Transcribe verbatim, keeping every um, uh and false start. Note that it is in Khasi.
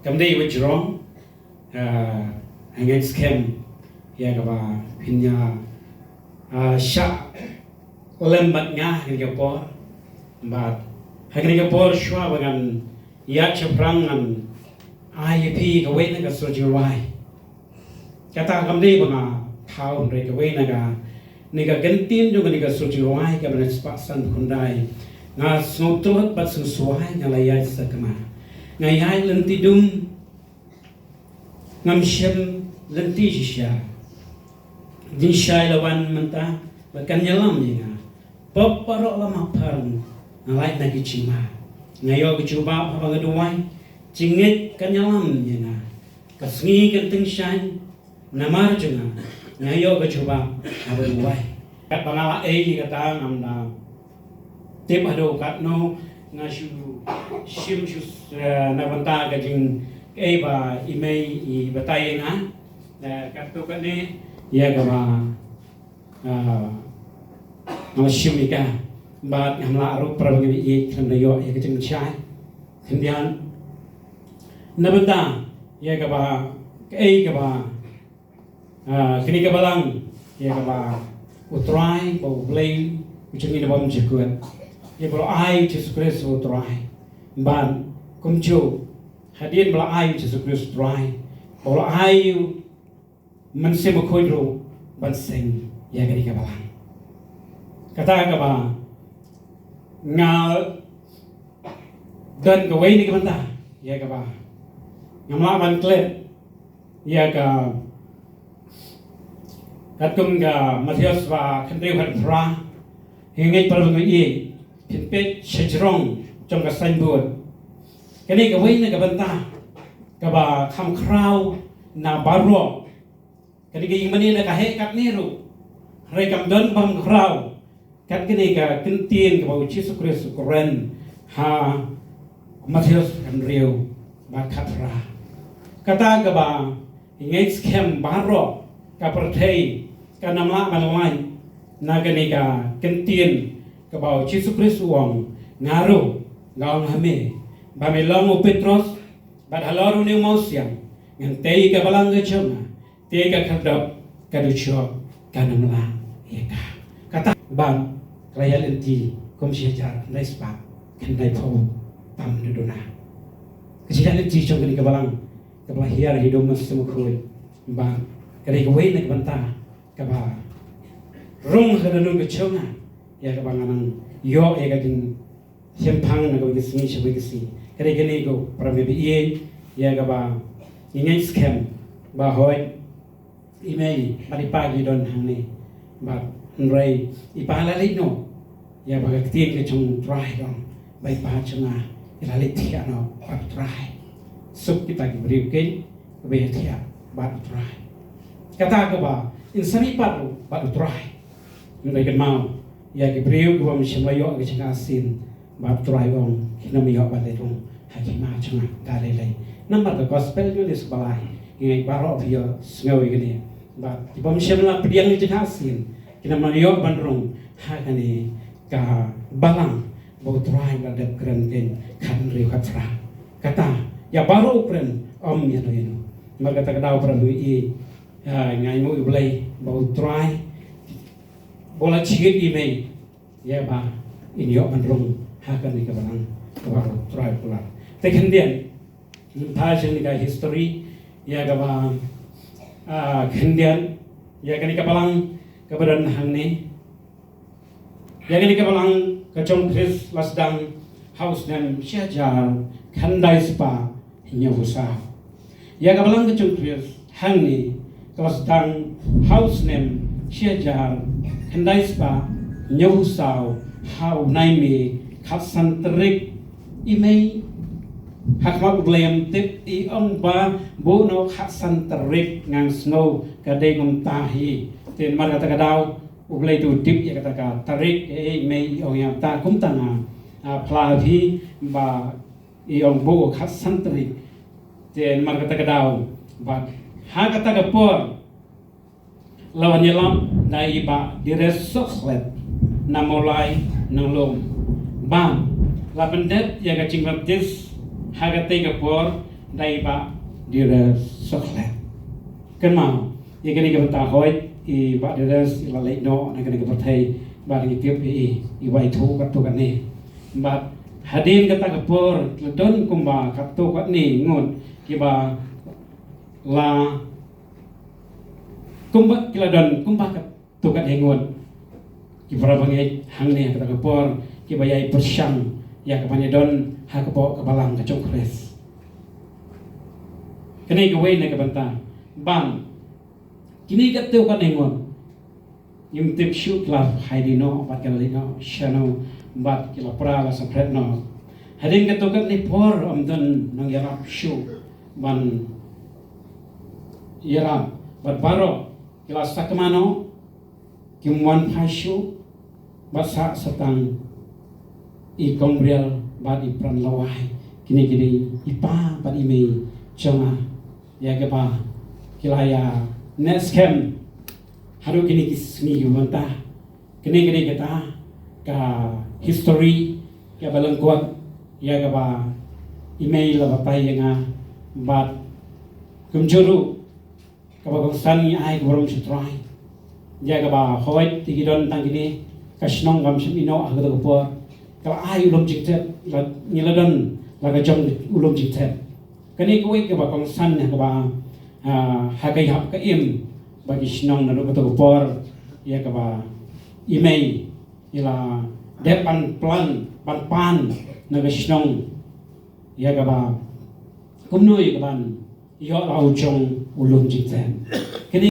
Kam dei wat jrong, ah, nga ngeit skhem ïa kaba phin ïa, ah, shah lem bad nga ha kane ka por. Bad ha kane ka por shuwa ba ngan ïaid shaphrang ngan ai ïa phi kawei na ka sur jingrwai. Kata kam dei ba nga thaw hynrei kawei na ka, na ka kyntien jong kane ka sur jingrwai kaba na spah san phew khyndai. Nga sngewthuh bad sngewswai nga la ïaid sakma. Nga ïaid lynti dum, ngam shym lynti shisha. Jingshai la wan mynta bad kan ïalam ïa nga. Pop baroh la map phareng, nga lait na ki jingma. Nga ïoh ka jubab haba nga duwai. Jingngeit kan ïalam ïa nga. Ka sngi kan tyngshaiñ namar jong nga. Nga ïoh ka jubab haba nga duwai. Katba nga la ei kata ngam da tip haduh katno nga shu shim shu, eh, na bynta ka jingei ba i mei i batai ïa nga. Eh, katto katne ïa kaba, ah, nga la shim ïa ka. Bad ngam lah ruh para bangeit ïeit khlem da ïoh ïa ka jingshai. Khyndiat na bynta ïa kaba, kaei kaba, ah, kane ka balang ïa kaba U Trai ba U Blei u jong ngi u bym jukut. Ïa ba la ai U Jisu Khrist U Trai. Bad kumjuh hadien ba la ai U Jisu Khrist U Trai, ba la ai u Mynsiem Bakhuid ruh ban seng ïa kane ka balang. Kata kaba nga don kawei na ka bynta ïa kaba ngam lah ban klet ïa ka, katkum ka Mathaios ba khyndai khat phra. Nga ngeit para bangeit ïeit phin peit sha jrong jong ka signboard. Kane kawei na ka bynta kaba kham khraw na baroh. Kane ka ïing mane na ka heh katne ruh. Hynrei kam don bam khraw kat kane ka kyntien kaba U Jisu Khrist u kren ha Mathaios hynriew bad khatphra. Kata kaba ngeit skhem baroh ka pyrthei kan ym lah ban lait na kane ka kyntien kaba U Jisu Khrist u ong, nga ruh nga ong ha me ba me long u Petros bad halor une u mawsiang ngan tei ka balang ka jong nga. Te ka khyrdop ka dujok kan ym lah ïa ka. Kata ba ka la ïaid lynti kum shi hajar khyndai spah khyndai phew tam da duna. Ka jingïaid lynti jong kane ka balang kaba la hiar hi da u Mynsiem Bakhuid ba ka dei kawei na ka bynta kaba rung ha ka dohnud ka jong nga ïa kaba nga nang ïoh ïa ka jing shemphang na kawei ka sngi sha kawei ka sngi. Ka dei kane ko para bangeit ïa kaba ngi ngeit skhem ba hooid i mei bad i pa ki don hangne. Bad hynrei i pa la leit noh ïa ba ka ktien ka jong U Trai don ba i pa jong nga i la leit thiah noh bad U Trai. Suk kita ki briew keiñ kaba ïathiah bad U Trai. Kata kaba in sani pat ruh bad U Trai. Ngi dei kynmaw ïa ki briew kiba ym shym la ïoh ka jingkha sien bad U Trai u ong kin ym ïoh ban leit rung ha ki hima jong nga da lei lei. Namar ka gospel jong U Jisu ba lai ngi ngeit baroh phi ïohsngew ïa kane. Bad kiba ym shym la pdiang ka jingkha sien kin ym ïoh ban rung ha kane ka balang ba U Trai u la dep kren keiñ khathynriew khatphra. Kata ïa baroh u kren ym ïano ïano. Namar kata ka daw para bangeit ïa, nga ainguh ïa U Blei ba U Trai ba u la jied i mei ïa ba in ïoh ban rung ha kane ka balang kaba U Trai u kular. Te khyndiat ngin phai sha kane ka history ïa kaba, ah, khyndiat ïa kane ka balang kaba don hangne. Ïa kane ka balang ka jong Khrist la sdang ha u snem shi hajar khyndai spah hynñiewphew saw. Ïa ka balang ka jong Khrist hangne ka la sdang ha u snem shi hajar khyndai spah hynñiewphew saw ha u bnai May khatsan tarik. I mei ha khmat U Blei ym tip, i ong ba buh noh khatsan tarik, nga sngew ka dei kumta hi. Te namar kata ka daw U Blei te u tip ïa kata ka tarik, eh, i mei i ong ïa kata kumta nga, ah, phla phi ba i ong buh khatsan tarik. Te namar kata ka daw bad ha kata ka por la wan ïalap da i Bah Dires Sohkhlet na Mawlai Nonglum ba la pyndep ïa ka jingbaptis ha katei ka por Dei ba dire soklet. Kynmaw, ïa kane ka bynta hoi, i ba dire i la leit noh na kane ka pyrthei, ba ngi tip i, i bai thu katto katne. Bad hadien kata ka por, la don kumba katto katne ngut, kiba la, kumba ki la don, kumba ka to katne ngut ki para bangeit hangne ha kata ka por kiba ïai pyrshang ïa ka ban ïadon ha ka pok ka balang ka jong Khrist. Kane kawei na ka bynta ban kine katto katne ngut ngim tip shuh ki la hai dei noh bad ki la leit noh shano bad ki la pra la saphriang noh. Hadien katto katne por ym don nongïarap shuh ban ïarap bad baroh ki la sakma noh, kim wan phai shuh, bad sah satang i kongbrial bad i pran lawei. Kine ki dei i pa bad i mei jong nga, ïa kaba ki la ïa neh skhem haduh kine ki sngi mynta. Kine ki dei kita ka history kaba lyngkot ïa kaba i mei la batai ïa nga, bad kumjuh ruh kaba kongsan ngi ai ka burom sha U Trai. Ïa kaba hoi te ki don tang kine, ka shnong kam shym ïeh noh ha kata ka por. Ka la ai u lum jingtep, la, ngi la don la ka jong u lum jingtep. Kane kawei kaba kongsan ïa kaba, ah, ha ka ïap ka im ba ki shnong naduh kata ka por, ïa kaba i mei i la dep ban plan ban pan na ka shnong, ïa kaba kumno ïa kaban ïoh la u jong u lum jingtep. Kane